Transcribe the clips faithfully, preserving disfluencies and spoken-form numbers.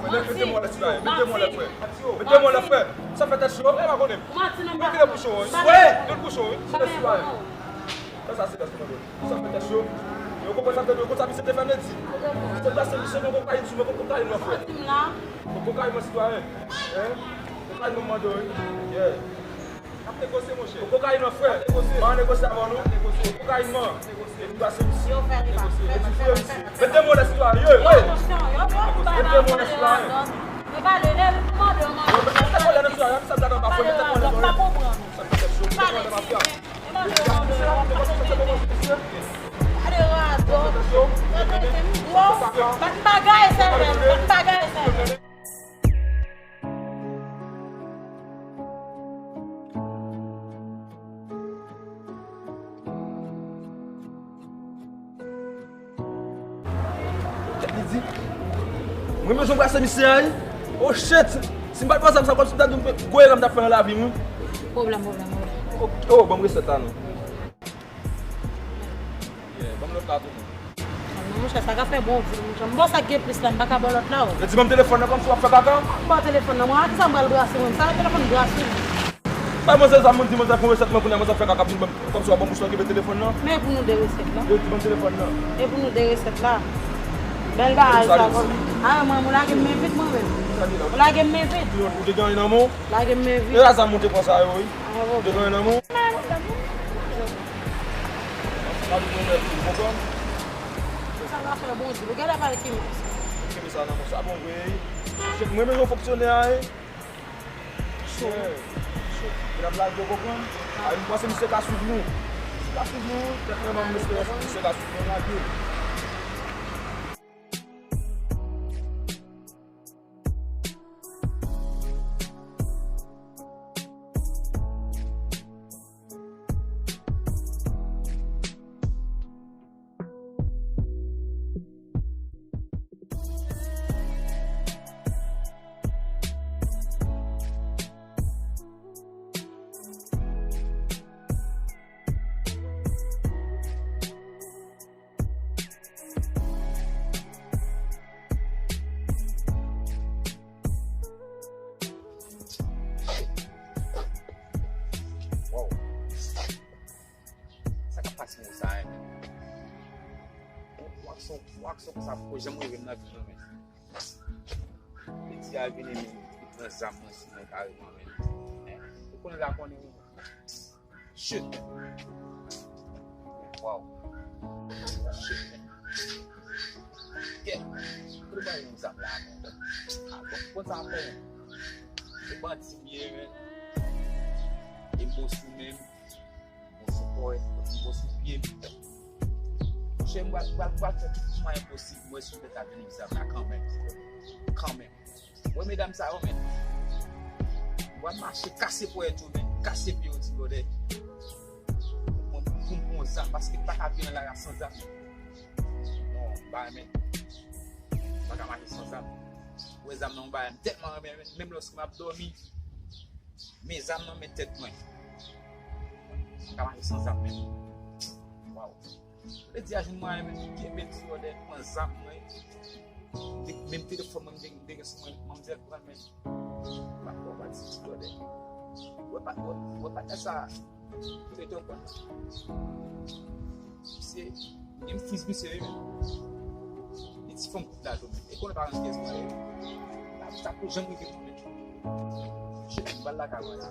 Mete mwen lè sitwayen, mete mwen lè frè. Mete mwen lè frè. Sa fè tèt cho, e pa konnen. Ou manti nan. Mete bouch ou, wi. Mete bouch ou, wi. Sa fè tèt cho. Yo konprann sa fè, yo konn sa misye te fè Nedi. Misye plase misye nan kokayin sou mwen, kokayin nan frè. Kokayin nan sitwayen. Hein? Kokayin nan mande, wi. Yeah. N ap negosye, monchè. Kokayin nan frè. N ap negosye. Mwen negosye avè w non. Kokayin nan. Epi plase misye. Epi fouye misye. Mete mwen lè sitwayen. Mete mwen lè sitwayen. Mete mwen lè sitwayen. Mete mwen lè sitwayen. Mete mwen lè sitwayen. Gade radòt. Gade tèt gwo. Bat bagay, sèvèl. Bat bagay, sèvèl. Tèt li di, mwen bezwen brase misye a, wi. Oh shit! Si m pa t pran zam sa, kòmsi m ta di m gwo erè m ta fè nan lavi m, wi. Pwoblèm, pwoblèm, pwoblèm. Oh, oh, ban m resèt la non. Yeah, ban m lòt la tou. Non, monchè, sa ka fè bon vi, monchè. M ba w sa k gen plis la, m pa ka ba w lòt la, o. Yo di ban m telefòn nan kòmsi w ap fè kaka? M ba w telefòn nan, mwen, a kisa m pral brase, mwen? Sa telefòn brase. Bay manzè zam, moun di manzè fè yon resèt, mwen kounye a manzè fè kaka, vin ban m, kòmsi w ap ban bouch lan kenbe telefòn nan. Men pou nou de resèt la. Yo di ban m telefòn nan. E pou nou de resèt la. Bèl bagay sa, bon. A, mwen, mwen lage m men vit, mwen menm. Sa di la? Ou lage m men vit. Ou te gen anyen nan men w? Lage m men vit. E la zam ou te pran sa yo, wi. Ou te gen anyen nan men w? Sa va fè bon di. Ou gade pa ki mès. Kenbe sa nan men w, sa bon vre. Mwen menm yon fonksyonè a, wi. Cho. Medam lage, w konprann? A, m panse misye ka swiv nou. Misye ka swiv nou, tèt mwen ban m esperans misye ka swiv nou, lage. Wow. Sa k ap pase konsa, hein? Yon aksyon, yon aksyon konsa poko janm rive m nan vi mwen, men. Nèg sa vini, men, li pran zam nan sou mwen kareman, men. Hein? Ou konnen la konnen, men. Shit. Wow. Shit, men. Yeah. Kote bay yon zam la, men? Ah, bon, konn sa fè, men. Se bandi m ye, men. E m bon sou men m. Bon sou kò, bon sou pye m. Monchè, m pral, pral, pral fè tout mwayen posib, m wè si m pèt ap jwenn zam la kanmenm. Kanmenm. Wè medam sa yo, men. Mwen mache kase ponyèt yo, men. Kase pye yo, ti bwòdè. Mwen, pou m pran zam, paske m pa ka viv nan lari a san zam. Non, m pa renmen. M pa ka mache san zam. Wè zam nan, yon bagay m tèlman renmen, men, menm lòske m ap dòmi, men zam nan, men tèt mwen. M pa ka mache san zam, men. Waw. Jodi a, jwenn mwayen, men, kenbe ti bwòdè, pran zam mwen. Te, menm telefòn mwen, m te, m te gen sou mwen, manmzèl pran l, men. Pa, pa, pa, ti, ti bwòdè. Wè pa, wè, wè pa sa. Trete w konn. Misye, li m fis misye, wi, men. Li ti fanm kout la tou. E konnen pa rann kès mwen, wi. La, sa pou janm rive mwen, men. Shit, m pral lakay mwen la.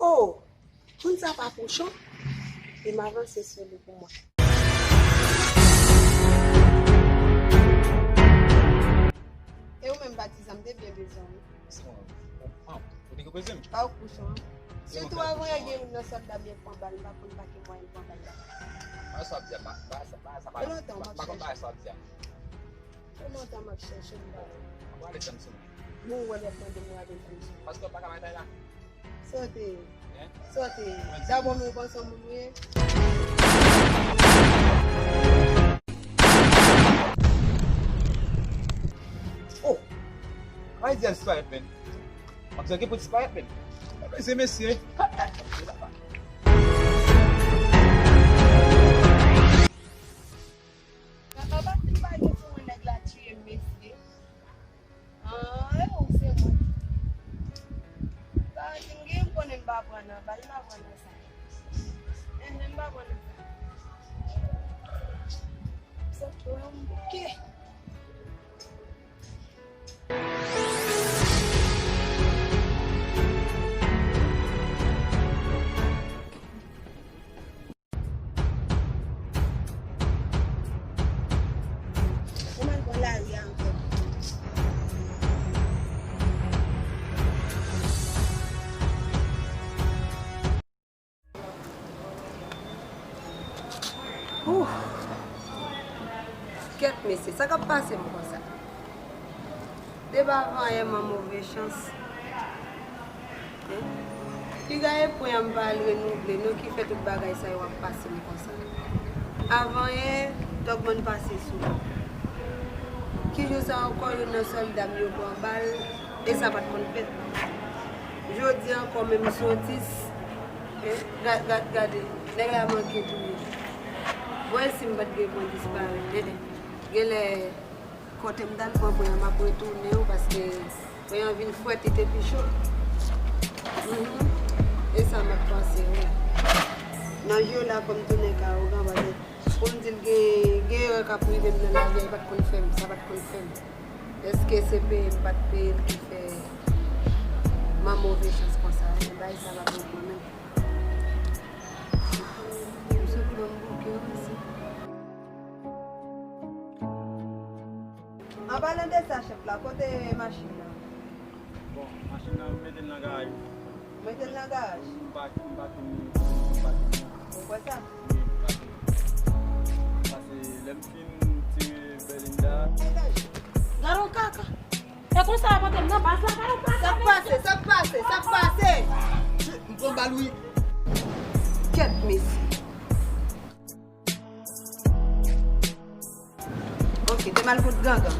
Oh, moun sa pa pwochon, e m avanse sou li pou mwen. Mwen menm patizan, m te byen bezwen w. Se bon. Ou, ou, ou te ka koze m? Pa w kouche, an. Sitou avan yè gen youn nan sòlda m yo pran bal, m pa konn pa ki mwayen l pran bal la. Ba sa w ap di a, ba, ba sa, ba sa, ba, m pa konn ba sa w ap di a. Fè lontan m ap chèche m pa wè. Mwen ale tann sou mwen. Bon, ou wè lè m mande m, ou ale tann sou mwen. Paske w pa ka bay tay la. Sa w te ye? Hein? Sa w te ye? Mwen di. Dabò, men ou panse yon moun ou ye? Oh! Why is there disparate, man? Manzè gen pou disparèt, men. Mezye, mesye. Papa, si m pa gen sou mwen, nèg la tiye m, mesye. Ah, e ou se mwen. Sa di m gen, m konnen m pa pran nan bal, m pa pran nan sa. Enhen, m pa pran nan sa. Sot wè m bouke. Ou mal pran lari a ankò. Ouh. Kèt, mesye, sa k ap pase m konsa? Depi avan yè m an move chans. Hein? Piga e pwen an m pa al renouvle non ki fè tout bagay sa yo ap pase m konsa. Avan yè, Tòg bann pase sou mwen. Ki jou sa ankò youn nan sòlda m yo pran bal, e sa pa t konn fèt. Jodi ankò menm sotis, eh, ga-, ga-, gade, nèg la manke touye. Bon, e si m pa t gen pwen disparèt, eh, eh. Genlè kote m t al pran pwen an, m ap retounen wi, paske pwen an vin frèt, li te pi cho. Mhm. E sa m ap panse wi. Nan je w la, fò m tounen ka ougan, paske pou m di l gen, gen erè k ap rive m nan lavi a, li pa t konn fè m, sa pa t konn fè m. Èske se peye m pa t peye l ki fè m an move chans konsa? Men bagay sa pa bon pou mwen menm. M sot pran m bouke wi, mesye. An palan de sa, chèf la, kote machin nan? Bon, machin nan, m mete l nan garaj. Ou mete l nan garaj? M pa, m pa fin, m pa fin. Ou kwè sa? Wi, m pa fin. Paske lè m fin tire Belinda. Gade yon kaka. E konsa yo pote m nan baz la, pa yon baz. Sa k pase? Sa k pase? Sa k pase? M pran bal wi. Kèt, mesye. Ok, te mal fout gangan.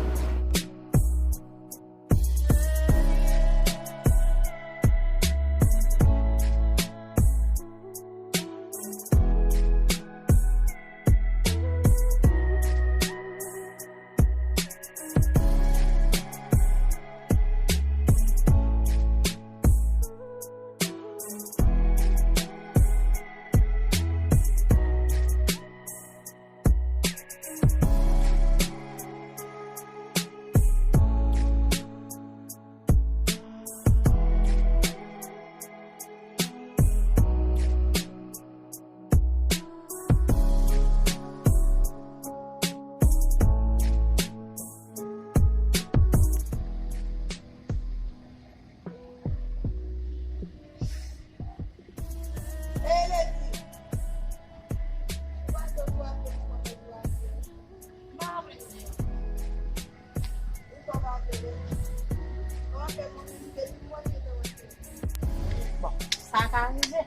Bon, sa ka rive.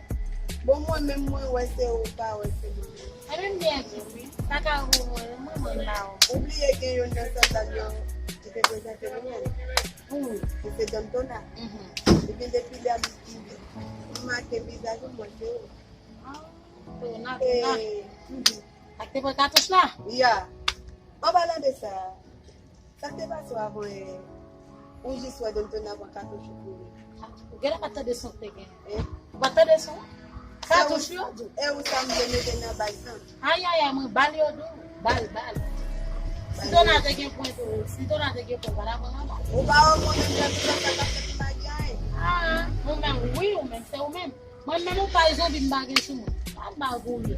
Bon, mwen menm, mwen wè se ou pa wè se mwen menm. Mwen menm byen di wi. Sa ka rive mwen menm, mwen, mwen pa wè. Ou bliye gen youn nan sòlda m yo ki te prezante nou menm. Wi. Ki se Don Tona. Mhm. Epi depi lè a m, m make vizaj ou, mwen se ou. Ah, Tona, Tona. Eh, mhm. Sa k te pran katouch la? Ya. An palan de sa, sa k te pase w avan yè? Ou jis wè Don Tona pran katouch ou kouri. Ou genlè pa t tande son k te gen. Eh? Ou pa t tande son? Katouch yo di w. E ou sa m vle mete nan baz lan? Ayayay, mwen bal yo di w. Bal, bal. Si Tona te gen pwen tou, si Tona te gen pwen, pa ta pran nan bal. Ou pa wè mwen menm jan tout sa k ap fèt m pa gen anyen. Ah, ou menm, wi, ou menm, se ou menm. Mwen menm ou pa zanmi m pa gen sou mwen. Pa m pa gouye.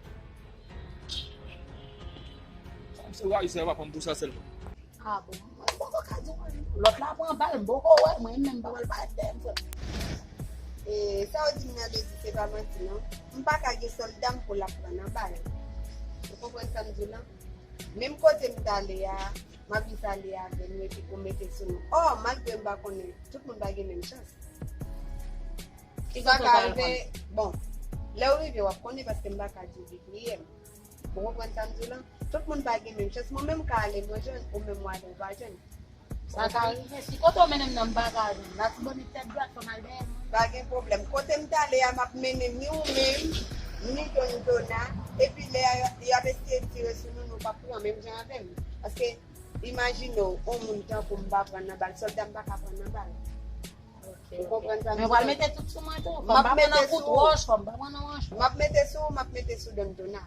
Sa m se rayi, se pa fanm pou sa sèlman. Ah bon, mwen poko ka di w, lòt la pran bal, m poko wè, mwen menm m pa pral parèt dèyè m, frè. E sa w di m nan, Ledi, se pa manti, non. M pa ka gen sòlda m pou l ap pran nan bal. Ou konprann sa m di w lan? Menm kote m t ale a, m ap jis ale avè nou epi pou mete sou nou. Ò, malgre m pa konnen, tout moun pa gen menm chans. Sa ka rive, bon, lè w rive, w ap konnen paske m pa ka di w li griyen m. Ou konprann sa m di w lan? Tout moun pa gen menm chans. Mwen menm m ka ale, mwen jwenn, ou menm w ale, ou pa jwenn. Sa ka rive. Si kote w mennen m nan, m pa ka jwenn. Latibonit tèt dwat, fò m al dèyè m. Pa gen pwoblèm. Kote m t ale a, m ap mennen ni ou menm, ni Don Dona. Epi lè y ap eseye tire sou nou, nou p ap pran menm jan avè m. Paske, imajine w, yon moun tankou m pa pran nan bal, sòlda m pa ka pran nan bal. Ou konprann sa m di w lan? Men w pral mete tout sou mwen tou. Fò m pa pran nan kout wòch, fò m pa pran nan wòch. M ap mete sou ou, m ap mete sou Don Dona.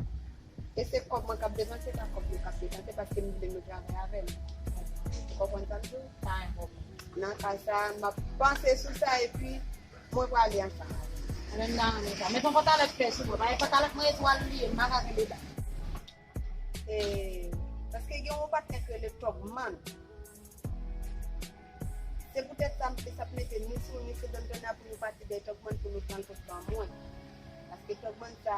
E se kòb mwen k ap depanse, pa kòb nou k ap depanse, paske m vle nou travay avè m. Ou konprann sa m di w? Pa gen pwoblèm. Nan ka sa, m ap panse sou sa, epi mwen prale ansanm avè w. Mwen menm nan renmen sa. Met yon pantalèt klè sou mwen. Pa gen pantalèt mwen etwal li ye, m pa ka kenbe bag. E, paske gen yon patnè ki rele Tògmann. Se poutèt sa m te sot mete ni sou ni sou Don Dona pou nou pati dèyè Tògmann pou nou pran l kot pa mwen. Paske Tògmann sa,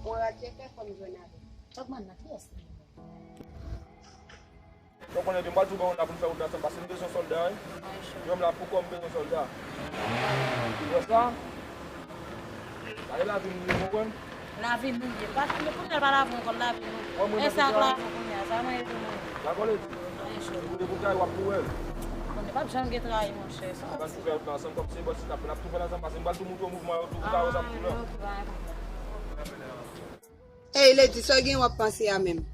yon radjèkè fò m jwenn avè l. Tògmann nan, kiyès li ye? Donk, konnen m pral tou gen yon la pou n fè wout la ansanm, paske m bezwen sòlda, wi. Mwen menm la, poukò m bezwen sòlda? Ou wè sa? Sa e lavi nou ye, ou konprann? Lavi nou ye. Pa, kounye a pa lavi nou, kòm lavi nou. Mwen, mwen, e sa k lavi nou kounye a, sa mwen ye pou mwen. Dakò, Ledi. Mwen cho. Pou de pou trayi, w ap pou wè l. Bon, li p ap janm gen trayi, monchè. Sa, n ap tou fè wout la ansanm, kòm se bòs ki t ap fè, n ap tou fè l ansanm, paske m pral tou montre w mouvman yo, tou pou w ka wè sa m di w lan. Ah, ok, pa gen pwoblèm. Ey, Ledi, sa w gen w ap panse a menm?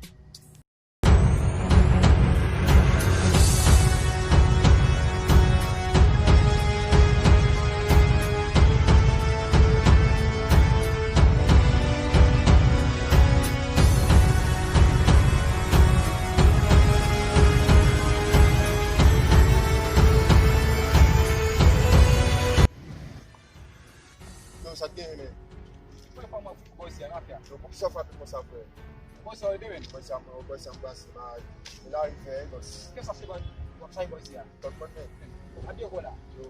Yo, sa t genyen, men? Frè, kòman bòs la, mafya? Yo, poukisa w frape konsa, frè? Bòs la, ede, men. Bòs la, mwen, bòs la, m plase, ma, e la, li fè, bòs. Kisa se bòs, w ap chache bòs la? Tòt mwen, men. Ap de kò la. Yo.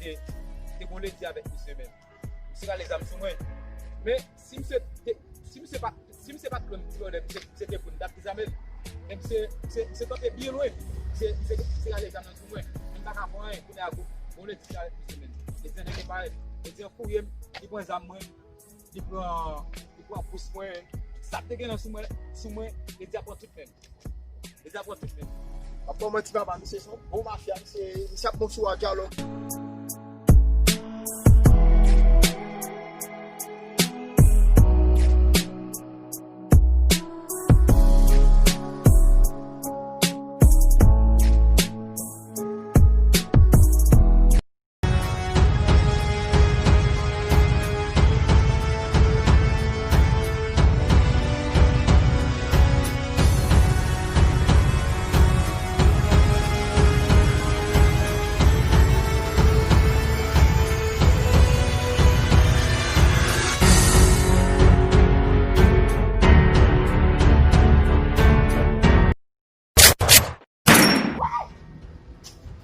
te, te gon ledi avèk misye menm. Misye rale zam sou mwen. Men, si misye te, si misye pa, si misye pa t konn ti vòlè, misye, misye te konn dat ki zame l. Men misye, misye, misye kanpe byen lwen. Misye, misye, misye rale zam nan sou mwen. Men m pa ka fè anyen. Kounye a, gon, gon ledi avèk misye menm. Ledi an nèg parèt. Ledi an fouye m, li pran zam mwen, li pran, li pran pous mwen. Sa k te gen nan sou mwen, sou mwen, ledi a pran tout menm. Ledi a pran tout menm. M ap ba w manti papa, misye se yon bon mafya, misye, misye ap bon sou dyalòg.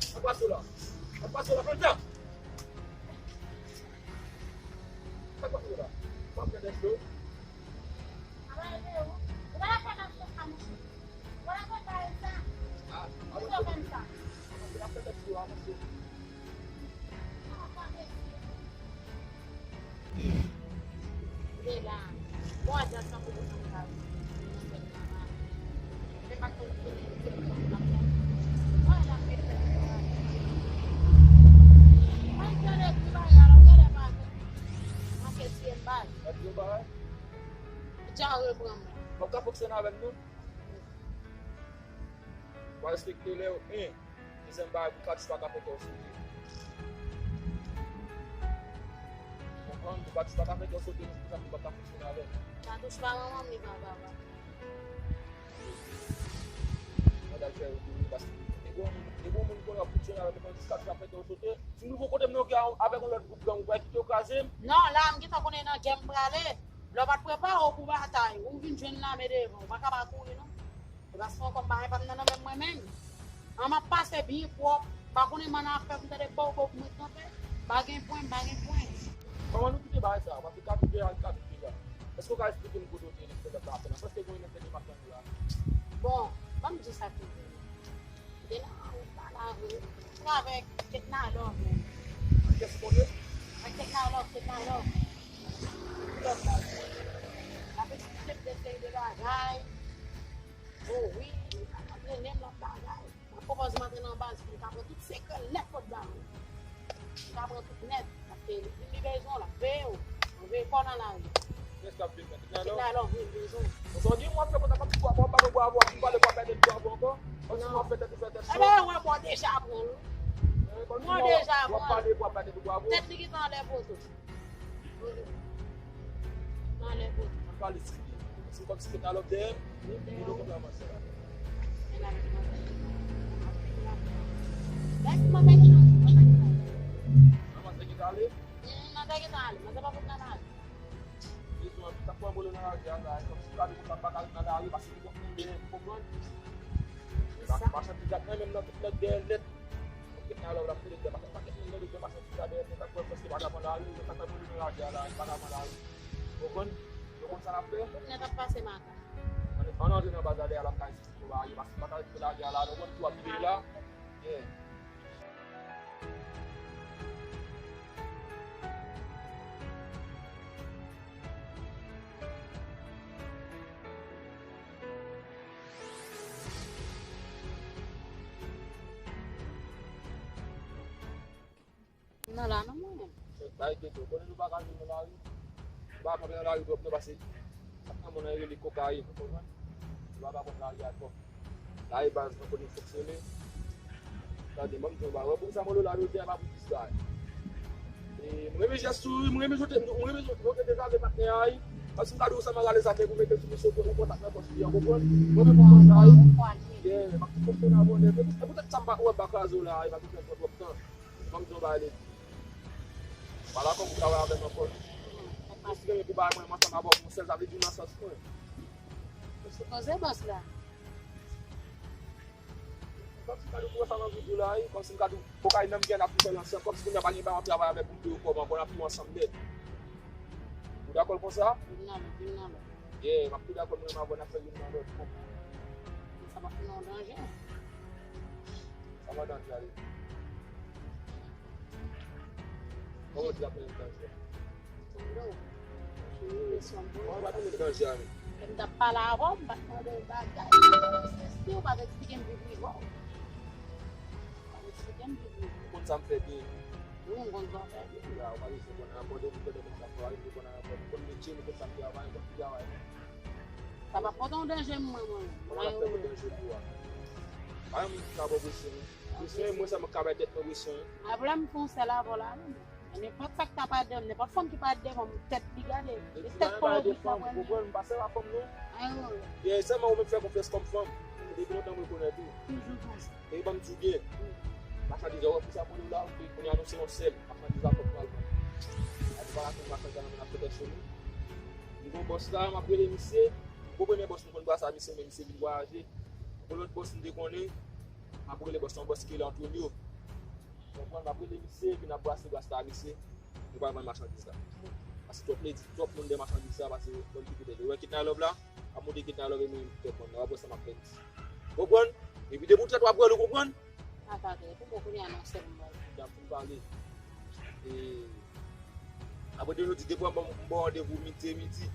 Sa k pase w la? Sa k pase w la, Frantya? Sa k pase w la? W ap pran dèt dlo? Ou pa la fè nan sa, monchè. Ou pa la fè sa. Ah, avanse. Ou pa la fè dèt dlo, avanse. Li la. Bon, ajan san pou pou san kay. Men pa konn konnen telefòn nan. Wè, la fè fè. Mwen gade ti bagay la, gade bagay. Manke tiye m baz. Gade yon bagay? Jan reprann mwen. Ou ka fonksyone avè m, non? Ou pa respekte lè yo, en. Dezyèm bagay, pou katis pa ka fè kè w sote. Konprann? Pou katis pa ka fè kè w sote, men se pou sa ke w pa ka fonksyone avè l. Katis pa manman m, li pa papa m. Mwen t al fè yo kouri, paske te gon moun, te gon moun konnen w ap fonksyone avè l, men katis pa ka fè kè w sote. Si w rive yon kote m nan, w gen avèk yon lòt gwoup gang, ou pa kite yo kraze m. Non, la, m gentan konnen nan gè m prale. Lè w pa t prepare w pou batay, ou vin jwenn lame devan, ou pa ka pa kouri, non. E paske ankò m pa gen pa m nan nan men mwen menm. An m ap pase byen pwòp, pa konnen manna ap fè m tande bow bow pou mwen kanpe. Pa gen pwen, pa gen pwen. Kòman nou kite bagay sa? Paske katou deja, katou deja. Èske w ka eksplike m kote w te ye lè w te fè zak sa ap fè la? Paske gen yon nèg tande m ap tande la. Bon, ban m di sa ki vre. Te nan wout la, la vre. Travè Ketna Love menm. Kiyès ou konn yo? Avèk Ketna Love, Ketna Love. Love la. L ap eksplike m de seri de bagay. O wi, antrene m nan bagay. M ap pwopoze m antre nan baz pou m ka pran tout sekrè nèt kot ba mwen. Li ka pran tout nèt, paske li, li bezwen w, l ap veye w. L ap veye kò w nan lari. Kiyès k ap veye mèt? Kidnapè? Kidnapè, wi, li bezwen w. Bon, sa w gen, w ap fè konsa, kòmsi w ap, w ap ba mwen bwavo, w ap pale, w ap pale de bwavo ankò. Kòmsi w ap fè tèt ou fè tèt cho. Ebyen, wè, mwen deja pran l, wi. Mwen deja pran l. W ap pale, w ap pale de bwavo. Tèt li gentan anlè poto. Anlè poto. Ann pale serye. Se kòmsi ke talòp dèyè m, li do konn ramanse la. Lè si mwen te gentan, mwen te gentan. Mwen te gentan ale? Mm, mwen te gentan ale. Mwen te pa fout nan lari. Li di mwen, sa pran bolo nan lari a la, kòmsi gade konsa m pa ka ret nan lari, paske li konn mwen byen, ou konprann? Machandiz la, mwen menm nan tout nèg dèyè nèt. Kidnapè la, la, pou lè, pa, pa, pa, pa, machandiz la, dèyè nèt, ak pwèv, paske vagabon lari, yo ka fè bolo nan lari a la, vagabon lari. Ou konprann? Yo konn sa n ap fè? Tout nèt ap pase maka. Ann, ann antre nan baz la dèyè la, m ka esplike w bagay yo, paske m pa ka ret nan lari a la, nou konn tou ap veye la. Yeah. M nan la non mwen menm. Bay tete, w konnen nou pa ka jwe nan lari. Nou pa kanpe nan lari twòp non, paske sa k nan men w lan yo rele kokayin, ou konprann? Nou pa ka pran lari a twòp. Lari baz mwen konnen fonksyone. Tande, ban m di w yon bagay. Wè, poukisa mwen la jodi a, pa pou plis bagay. E, mwen renmen jès ou, mwen renmen jote, mwen renmen jote dezame patnè a, wi. Paske m ka di w sa m rale zafè pou mete sou misye, pou kontak nan pòch li an, konprann? Mwen renmen konprann sa, wi. Yeah, m ap fonksyone avè w nèt. E poutèt sa m pa wè m pa kraze w la, e pa gen twòp tan. Ban m di w yon bagay, Lady. M pa dakò pou travay avè m ankò. Mwen si gen pou bay mwen, mwen ansanm avè w pou yon sèl, sa vle di w nan sans mwen. Ou sipoze bòs la. Kòmsi m ka di w sa m anvi di w la, wi. Kòmsi m ka di w kokayin nan m gen ap fè l ansanm. Kòmsi kounye a pa gen bagay m ap travay avèk pou m peye w kòb ankò, n ap tou ansanm nèt. Ou dakò l konsa? Vin nan lòt, vin nan lòt. Yeah, m ap tou dakò l, mwen menm avè w n ap fè youn nan lòt. Sa p ap fè w danje. Sa pa danje ale. Kòman w di l ap fè youn danje? Tonton. Kesyon boz. Mwen pa tande danje a menm. Lè m t ap pale avè w, m pa t mande w bagay. Si w pa t eksplike m viv li, bon. Ou konn sa m fè byen. Wi, m konn sa w fè byen. Ya, ou pa bezwen konn anyen ankò, depi w konn sa m travay, ou konn anyen ankò. M konn metye m, ou konn sa m travay, ou konn ki travay. Sa p ap pote yon danje mwen, mwen. Kòman l ap fè pou danje pou ou a? Pa yon moun ki ka ba w presyon, non. Presyon, e mwen sèlman k ka bay tèt mwen presyon, wi. Apre m fè yon sèl avè w la menm. Nenpòt sa k ta pale de m, nenpòt fanm ki pale devan m, tèt li gade. E tèt pale w ki ta pale. Ou konprann, m pa sèl a fanm non. E sèlman ou menm fè konfyans kòm fanm. Depi lontan mwen rekonèt ou. Toujou konsa. E ban m di w byen. Machandiz la, ou wè pou sa pou nou la, ou te kounye a anonse yon sèl. Machandiz la fòk pral pran. A di pa la konn machandiz la nan men ap fè tèt cho nou. Nou gon bòs la, m ap rele misye. Gon premye bòs nou konn brase a misye, men misye vin vwayaje. Gon lòt bòs nou te konnen, m ap rele bòs la, yon bòs ki rele Antonio. Konprann, m ap rele misye, epi n ap brase, brase la a misye. Nou pral vann machandiz la. Paske twòp ledi, twòp moun dèyè machandiz la, paske moun ki kote yo wè Kidney Love la, ap monte Kidney Love e mwen menm ki konprann. Nan w ap wè sa m ap fè misye. Konprann? Epi depi w trèt w ap wè l, ou konprann? Atande, pou mwen kounye a nan sèl mwen. Jan pou m pale. E, apre de jodi, depi w ap ban m, m ba w randevou midi, midi.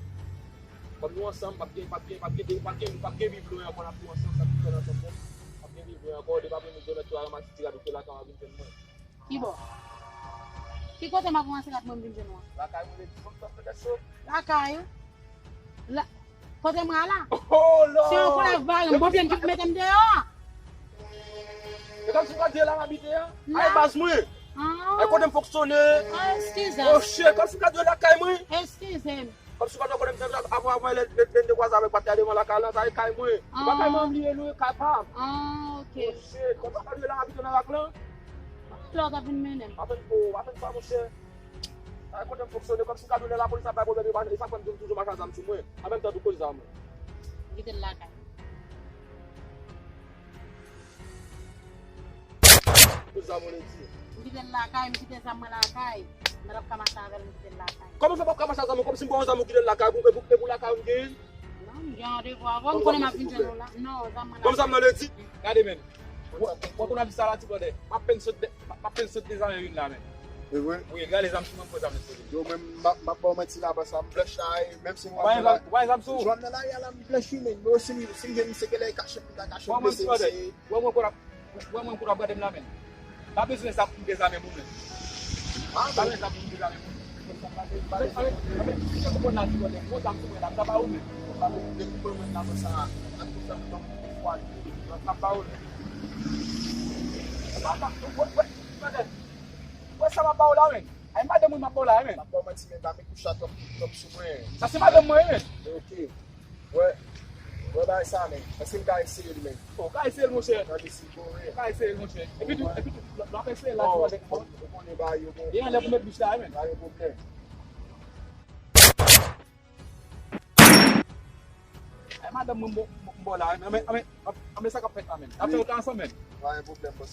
Kòm nou ansanm, p ap gen, p ap gen, p ap gen, p ap gen, p ap gen viv lwen ankò, n ap viv ansanm, sa ki fè n ansanm menm. P ap gen viv lwen ankò, depi apre midi, w mèt tou al ranmase ti rad ou te lakay w vin jwenn mwen. Kibò? Ki kote m ap ranmase rad mwen vin jwenn ou an? Lakay mwen, Lady, fòk sa fè tèt cho. Lakay ou? La, kote mwen a la? Oh Lord! Se yon koulèv vare m, Bondye m ki pou mete m deyò a. E kòmsi m ka di la m abite a? Ay baz mwen. Ay kote m fonksyone. Ah, eskize m. Oh shit, kòmsi m ka di lakay mwen. Eskize m. Kòmsi w pa t konnen m te avan, avan lè, lè, lè n te kwaze avèk patnè devan lakay la, sa e kay mwen. E pa kay mwen m li ye, non, e kay pa m. Ah, ok. Oh shit, kòmsi w pa t la abite nan rak lan. Lè w t ap vin mennen m. Pa fè n po, pa fè n sa, monchè. Sa e kote m fonksyone, kòmsi m ka di w lè lapolis ap bay pwoblèm, e pa, e sa k fè m toujou mache ak zam sou mwen. An menm tan tou koz zam. Kite l lakay. Koz zam ou vle di? M kite l lakay, m kite zam mwen lakay. Mwen t ap ka mache avè l, m kite l lakay. Kòman w fè p ap ka mache ak zam ou? Kòmsi m ba w zam ou kite l lakay, pou, e pou, e pou lakay ou m gen? Non, m gen randevou avè w, m konnen m ap vin jwenn ou la. Non, zam mwen lakay. Ban m zam nan, Lady. Gade, men. Wè, wè, kounye a di sa la, ti brother. M ap penn sot de, m ap penn sot dezame youn la, men. E vre? Wi, gade zam sou mwen, m pran zam nan sou li. Yo, men m, m ap ba w manti la, baz la, m blanch la, e menm si m ap fè la. Ou pa gen zam sou ou? Jwenn nan lari a la, m blanch wi, men. Men si m, si m jwenn misye, genlè e kache m, m ta kache m blese misye. Wè mwen kote w ap, wè mwen kote w ap gade m la, men. M pa bezwen zam pou m dezame moun, men. Ah, ba men zam pou m degaje pou. Avèk, avèk, avèk, si se pou konn la, ti kote, bon zam sou mwen la, m ta ba ou men. Depi mwen menm nan sa, nan tout sa, m fwa, m ta ba ou men. Wè, wè, wè, wè, wè sa m ap ba ou la, men. Ay, madanm mwen m ap ba ou la, men. M ap ba w manti, men, ba men kouch la twòp, twòp sou mwen. Sa se madanm mwen, men. Ok. Wè, wè bagay sa, men. Èske m ka eseye l, men? O, w ka eseye l, monchè. Tande si l bon, men. Ou ka eseye l, monchè. Epi tou, epi tou, lè w ap eseye l la, ou konnen bagay yo bon. Gen anlè pou met bouch la, men. Pa gen pwoblèm. Ay, madanm mwen, m ba w la, men, men, men, men, sa k ap fèt la, men. N ap fè wout la ansanm, men. Pa gen pwoblèm, bòs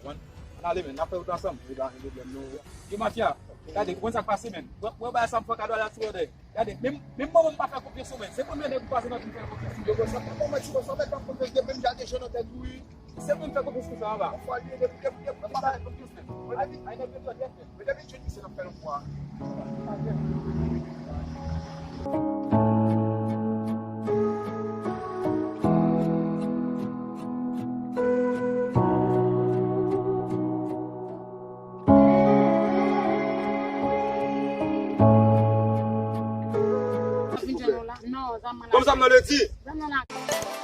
mwen. Ann ale, men, n ap fè wout la ansanm. Wi, pa gen pwoblèm, non. Yo, mafya, gade, ou konn sa k pase, men. Wè, wè bagay sa m fè kado a la, ti brother. Gade, menm, menm manman m pa fè konfyans ou, men. Se premye nèg ou pase nan vi m fè konfyans ou. Yo, bòs, sa pa bon, men, ti bòs, sa fèt pa konfyans depi m gade jan nan tèt ou, wi. Se mwen m fè konfyans konsa anba. Fwa li, depi, depi, depi, depi, pa fè konfyans, men. Mwen, depi, ay, depi, depi, depi, depi, depi, se nan fè yon fwa. Kòm sa m nan ledi. Zam nan la.